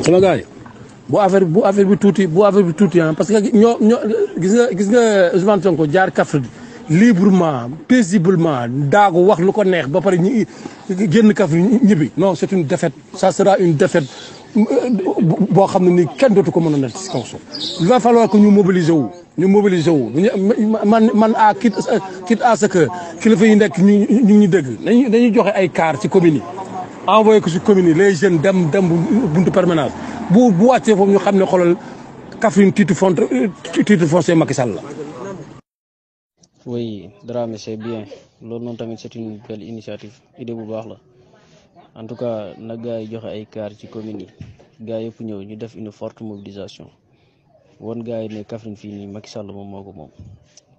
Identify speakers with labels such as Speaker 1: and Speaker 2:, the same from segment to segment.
Speaker 1: sama gars yi bu affaire bi tuuti parce que ñoo gis nga Ousmane Sonko jaar Kaffrine librement paisiblement daagu wax lu ko neex ba pare ñi génn Kaffrine ñibbi non c'est une défaite ça sera une défaite boo xam ne ni kenn dootu ko mën a nekk ci kaw suuf il va falloir que ñu mobiliser wu man quitte à ce que kilifa yi nekk ñu dégg dañuy joxe ay car ci commune yi envoyé ko ci commune yi les jeunes dem buntu permanence bu wàccee foofu ñu xam ne xoolal Kaffrine titre foncier Macky Sall la.
Speaker 2: Oui, Dramé c'est bien loolu noonu tamit c'est une belle initiative idée bu baax la en tout cas na gars yi joxe ay car ci commune yi gars yëpp ñëw ñu def une forte mobilisation woon gars yi ne Kaffrine fii nii Macky Sall moom moo ko moom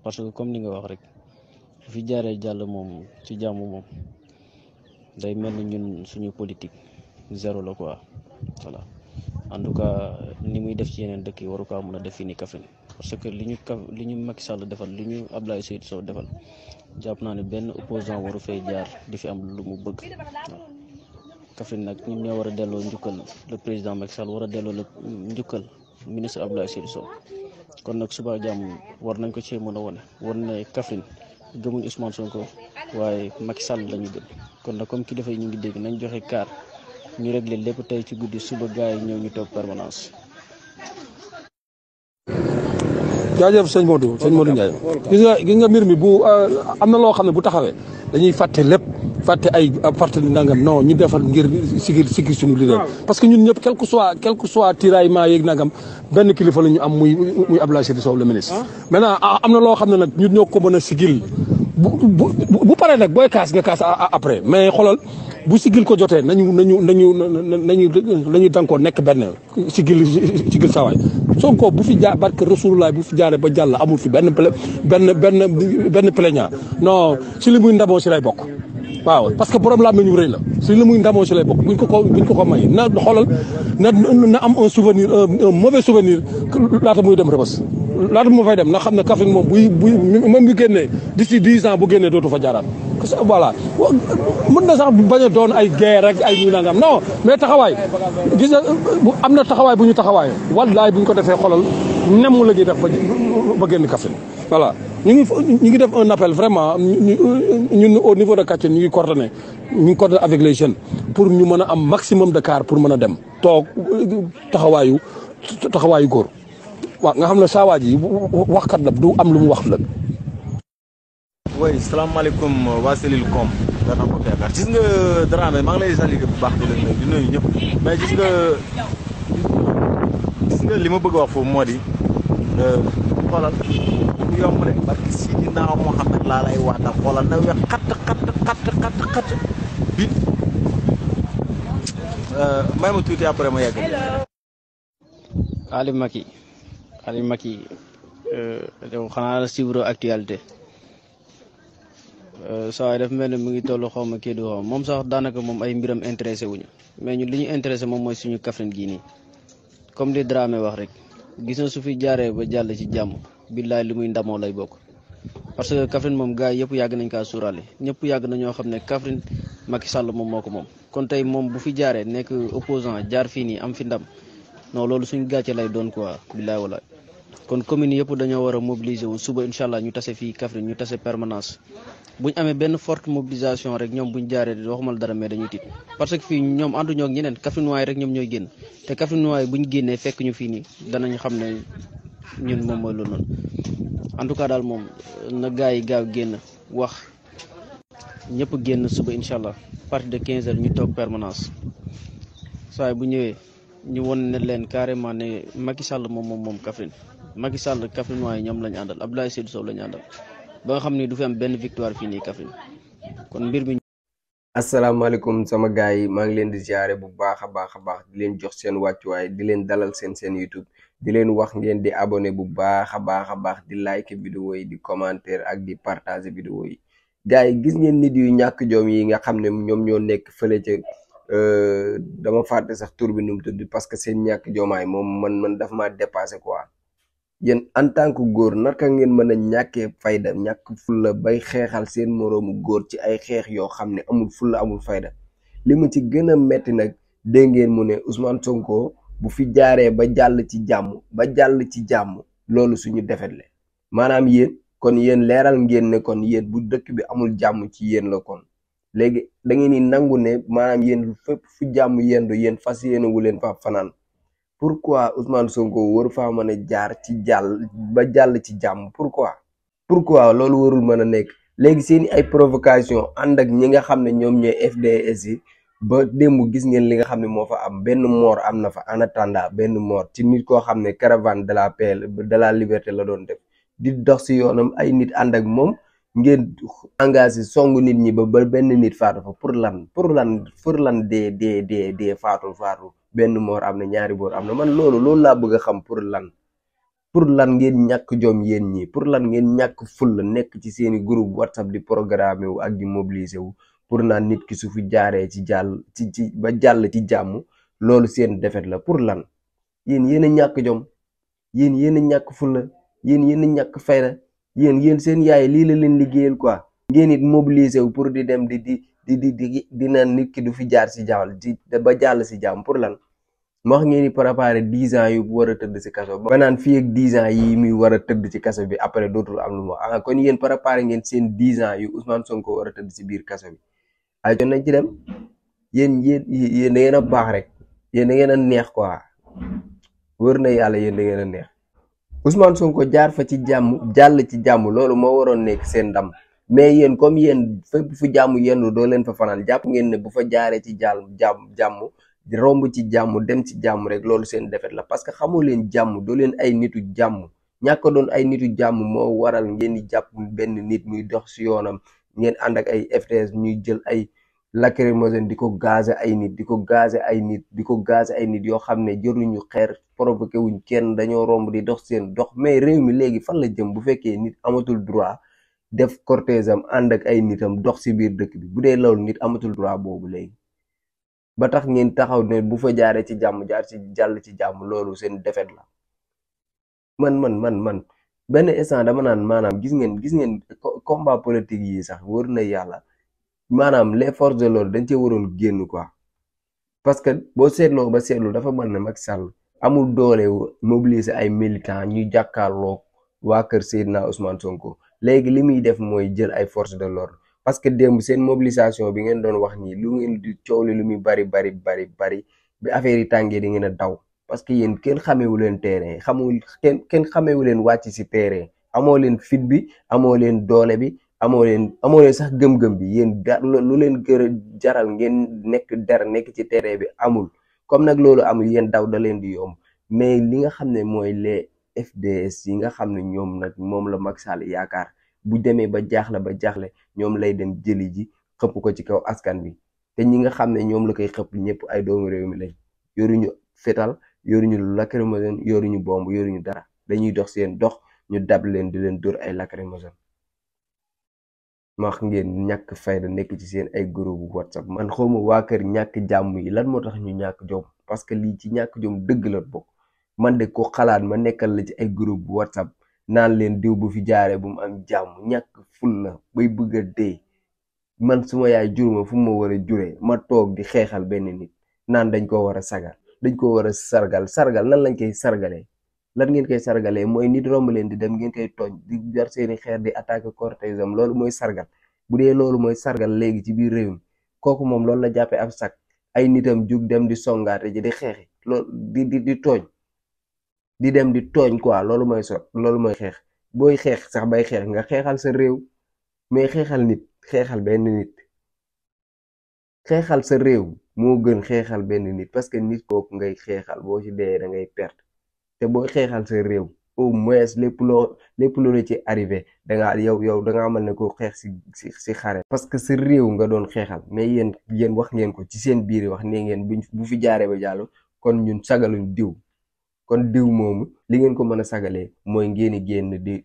Speaker 2: parce que comme ni nga wax rek fi jaaree jàll moom ci jàmm moom day mel ni ñun suñu politique zéro la quoi voilà en tout cas ni muy def ci yeneen dëkk yi waru kaa mën a def fii nii Kaffrine parce que li ñu Macky Sall defal li ñu Abdoulaye Seydou Sow defal jàpp naa ne benn opposant waru fay jaar di fi am lu mu bëgg waaw Kaffrine nag ñun ñoo war a delloo njukkal le président Macky Sall war a delloo le njukkal ministre Abdoulaye Seydou Sow kon nag suba jàmm war nañ ko cee mën a wone war ne Kaffrine gëmuñ Ousmane Sonko waaye Macky Sall lañu gëm kon nag comme kilifa yi ñu ngi dégg nañ joxe car ñu réglé lépp tey ci guddi suba gars yi ñëw ñu toog permanence.
Speaker 1: jaajëf sëñ Modou Ndiaye gis nga mbir mi bu am na loo xam ne bu taxawee dañuy fàtte lépp fàtte ay partenaire nangam non ñu defar ngir sigil suñu leader parce que ñun ñëpp quel que soit tiraillement yeeg nangam benn kilifa la ñu am muy Abdoulaye Seydou Sow le ministre. maintenant am na loo xam ne nag ñun ñoo ko mën a sigil bu paree nag booy kaas nga kaas après mais xoolal bu sigil ko jotee nañu dankoo nekk benn sigil sawaay Sonko bu fi jaar barke Rasulullah bu fi jaaree ba jàll amul fi benn plaignant non si li muy ndamoo si lay bokk waaw parce que borom laa ma ñu rëy la si li muy ndamoo si lay bokk buñ ko may na xoolal na am un souvenir un mauvais souvenir laata muy dem Rebeuss laata mu fay dem na xam ne Kaffrine moom moom bu génnee d'ici 10 ans bu génnee dootu fa jaaraat voilà mën na sax bañ a doon ay guerre ak ay ñu nangam non mais taxawaay gis nga am na taxawaay bu ñu taxawaay wallaay bu ñu ko defee xolal nemm la ñuy def ba génn Kaffrine voilà ñu ngi def un appel vraiment ñun au niveau de Kaffrine ñu ngi coordonné avec les jeunes pour ñu mën a am maximum de car pour mën a dem toog taxawaayu góor waaw nga xam ne saa waa ji waxkat la du am lu mu wax la.
Speaker 3: oui salaamaaleykum waa Cellule Com dana ko yaakaar gis nga Dramé maa ngi lay saluer bu baax di nuyu ñëpp mais gis nga li ma bëgg a wax foofu moo di xoolal bu yomb de barki Sidina Mohamed laa lay waata xoolal na wex xat bi may ma tuuti après ma yegg.
Speaker 2: Ali Macky yow xanaa la suivre actualité saa waay daf mel ne mu ngi toll xaw ma kii du xaw moom sax daanaka moom ay mbiram intéressé wuñu mais ñun li ñu intéressé moom mooy suñu Kaffrine gii nii comme li Dramé wax rek gis na su fi jaaree ba jàll ci jàmm billaay li muy ndamoo lay bokk parce que Kaffrine moom gars yi yëpp yàgg nañ kaa suuraale ñëpp yàgg na ñoo xam ne Kaffrine Macky Sall moom moo ko moom kon tey moom bu fi jaaree nekk opposant jaar fii nii am fi ndam non loolu suñu gàcce lay doon quoi billaay walaay kon commune yëpp dañoo war a mobiliser wu suba incha allah ñu tase fii Kaffrine ñu tase permanence buñ amee benn forte mobilisation rek ñoom buñ jaaree waxumal dara mais dañuy tiit parce que fii ñoom ànduñoo ak ñeneen Kaffrinois rek ñoom ñooy génn te Kaffrinois buñ génnee fekk ñu fii nii danañ xam ne ñun moom mooy loolu noonu en tout cas daal moom na gars yi gaaw génn wax ñëpp génn suba incha allah partir de 15 heures ñu toog permanence saa bu ñëwee ñu won ne leen carrément ne Macky Sall moom Kaffrine Macky Sall Kaffrinois yi ñoom lañu àndal Abdoulaye Seydou Sow lañu àndal ba nga xam ni du fi am benn victoire fii nii Kaffrine kon mbir mi.
Speaker 4: asalaamaaleykum sama gars yi maa ngi leen di ziare bu baax a baax di leen jox seen wàccuwaay di leen dalal seen YouTube di leen wax ngeen di abonné bu baax a baax di like vidéo yi di commentaire ak di partager vidéo yi gars yi gis ngeen nit yu ñàkk jom yi nga xam ne ñoom ñoo nekk fële ca dama fàtte sax tur bi nu mu tudd parce que seen ñàkk jomaay moom man daf maa dépassé quoi. yéen en tant que góor naka ngeen mën a ñàkkee fayda ñàkk fulla bay xeexal seen moroomu góor ci ay xeex yoo xam ne amul fulla amul fayda li mu ci gën a metti nag dégg ngeen mu ne Ousmane Sonko bu fi jaaree ba jàll ci jàmm loolu suñu defet la maanaam yéen kon yéen leeral ngeen ne kon yéen bu dëkk bi amul jàmm ci yéen la kon léegi da ngeen ni nangu ne maanaam yéen fépp fu jàmm yendu yéen fas yéene wu leen fa fanaan pourquoi Ousmane Sonko waru faa mën a jaar ci jàll ci jàmm pourquoi loolu warul mën a nekk léegi seeni ay provocation ànd ak ñi nga xam ne ñoom ñooy FDS yi ba démb gis ngeen li nga xam ne moo fa am benn mort am na fa en attendant benn mort ci nit koo xam ne caravane de la paix de la liberté la doon def di dox si yoonam ay nit ànd ak moom ngeen engagé songu nit ñi ba benn nit faatu fa pour lan dee faatu benn mort am na ñaari mort am na man loolu laa bëgg a xam pour lan ngeen ñàkk jom yéen ñi pour lan ngeen ñàkk ful la nekk ci seeni groupe WhatsApp di programme wu ak di mobiliser wu pour naan nit ki su fi jaaree ci jàll ci jàmm loolu seen defet la pour lan yéen a ñàkk jom yéen a ñàkk fulla yéen a ñàkk fayda yéen seen yaay lii la leen liggéeyal quoi ngeen it mobiliser wu pour di dem di naan nit ki du fi jaar ci jàll ba jàll ci jàmm pour lan ma wax ngeen ni préparé 10 ans yu war a tëdd ci kaso ba naan fii ak 10 ans yi muy war a tëdd ci kaso bi après dootul am lu mu wax kon yéen préparé ngeen seen 10 ans yu Ousmane Sonko war a tëdd ci biir kaso bi ay nañ ci dem yéen da ngeen a baax rek yéen da ngeen a neex quoi wër na yàlla yéen da ngeen a neex Ousmane Sonko jaar fa ci jàmm jàll ci jàmm loolu moo waroon nekk seen ndam mais yéen comme yéen fépp fu jàmm yendu doo leen fa fanaan jàpp ngeen ne bu fa jaaree ci jàmm romb ci jàmm dem ci jàmm rek loolu seen defet la parce que xamoo leen jàmm doo leen ay nitu jàmm ñàkk doon ay nitu jàmm moo waral ngeen di jàpp benn nit muy dox si yoonam ngeen ànd ak ay FDS ñuy jël ay lacrymogène di ko gazer ay nit yoo xam ne jëruñu xeer provoqué wuñ kenn dañoo romb di dox seen dox mais réew mi léegi fan la jëm bu fekkee nit amatul droit def cortège am ànd ak ay nitam dox si biir dëkk bi bu dee loolu nit amatul droit boobu léegi ba tax ngeen taxaw ne bu fa jaaree ci jàmm jàll ci jàmm loolu seen defet la man benn instant dama naan maanaam gis ngeen combat politique yi sax wër na yàlla maanaam les forces de l'ordre dañ cee waroon génn quoi parce que boo seetloo ba seetlu dafa mën ne Macky Sall amul doole mobiliser ay militants ñuy jàkkaarloo waa kër Seydina Ousmane Sonko léegi li muy def mooy jël ay forces de l'ordre parce que démb seen mobilisation bi ngeen doon wax nii lu ngeen di coow li lu muy bari bi affaire yi tàngee di ngeen a daw parce que yéen kenn xamewu leen terrain kenn xamewu leen wàcc si terrain amoo leen fit bi amoo leen doole bi amoo leen sax gëm-gëm bi yéen lu leen jaral ngeen nekk ci terrain bi amul comme nag loolu amul yéen daw da leen di yomb mais li nga xam ne mooy les FDS yi nga xam ne ñoom nag moom la Macky Sall yaakaar bu demee ba jaaxle ñoom lay dem jëli ji xëpp ko ci kaw askan bi te ñi nga xam ne ñoom la koy xëpp ñëpp ay doomu réew mi lañ yoruñu fetal yoruñu lacrymogène yoruñu bomb yoruñu dara dañuy dox seen dox ñu dab leen di leen dóor ay lacrymogène ma wax ngeen ñàkk fayda nekk ci seen ay groupe WhatsApp man xawma waa kër ñàkk jàmm yi lan moo tax ñu ñàkk jom parce que lii ci ñàkk jom dëgg la bokk man de ko xalaat ma nekkal la ci ay groupe WhatsApp naan leen diw bu fi jaaree bu mu am jàmm ñàkk ful la bay bëgg a dee man suma yaay juruma fu ma war a juree ma toog di xeexal benn nit naan dañ ko war a dañ ko war a sargal nan lañ koy sargalee lan ngeen koy sargalee mooy nit romb leen di dem ngeen koy tooñ di jar seeni xeer di attaquer cortège am loolu mooy sargal bu dee loolu mooy sargal léegi ci biir réew mi kooku moom loolu la jàppee ab sac ay nitam jug dem di songaate ji di xeexi loolu di tooñ di dem di tooñ quoi loolu mooy xeex booy xeex sax bay xeex nga xeexal sa réew mais xeexal sa réew moo gën xeexal benn nit parce que nit kooku ngay xeexal boo ci dee da ngay perte te booy xeexal sa réew au moins lépp loo la ci arrivé yow da ngaa mel ne ko xeex si xare parce que sa réew nga doon xeexal mais yéen wax ngeen ko ci seen biir wax ne ngeen bu fi jaaree ba jàll kon ñun sagaluñ diw kon diw moomu li ngeen ko mën a sagalee mooy ngeen di génn di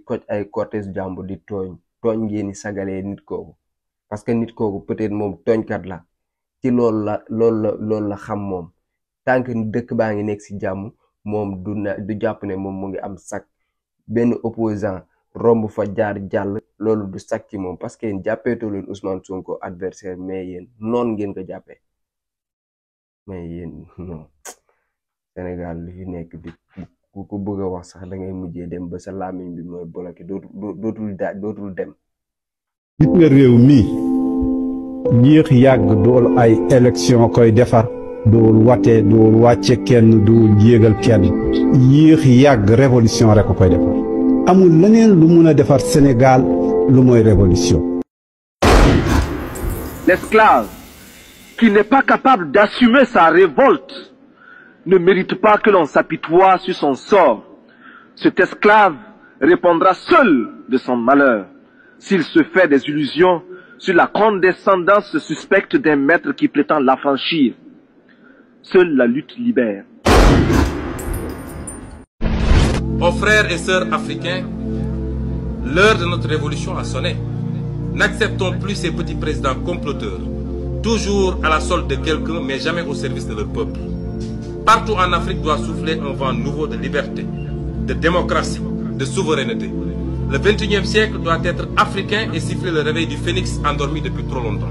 Speaker 4: koj ay cortège jàmbur di tooñ ngeen di sagalee nit kooku parce que nit kooku peut-être moom tooñkat la ci loolu la xam moom tant que dëkk baa ngi nekk si jàmm moom du jàpp ne moom mu ngi am sac benn opposant romb fa jaar jàll loolu du sac ci moom parce que yéen jàppeetoo leen Ousmane Sonko adversaire mais yéen noon ngeen ko jàppee mais yéen non Sénégal lu fi nekk di ku ko bëgg a wax sax da ngay mujjee dem ba sa làmmiñ bi mooy bloqué dootul dem.
Speaker 5: gis nga réew mi yéex yàgg dool ay élection koy defar dool wate dool wàcce kenn dool yéegal kenn yéex yàgg révolution rek ko koy defar amul leneen lu mun a defar Sénégal lu mooy révolution.
Speaker 6: L'esclave qui n'est pas capable d'assumer sa révolte ne mérite pas que l'on s'apitoie sur son sort. Cet esclave répondra seul de son malheur s'il se fait des illusions sur la condescendance suspecte d'un maître qui prétend l'affranchir. Seule la lutte libère.
Speaker 7: Aux frères et sœurs africains, l'heure de notre révolution a sonné. N'acceptons plus ces petits présidents comploteurs, toujours à la solde de quelqu'un, mais jamais au service de leur peuple. Partout en Afrique doit souffler un vent nouveau de liberté, de démocratie, de souveraineté. Le 21e siècle doit être africain et siffler le réveil du phénix endormi depuis trop longtemps.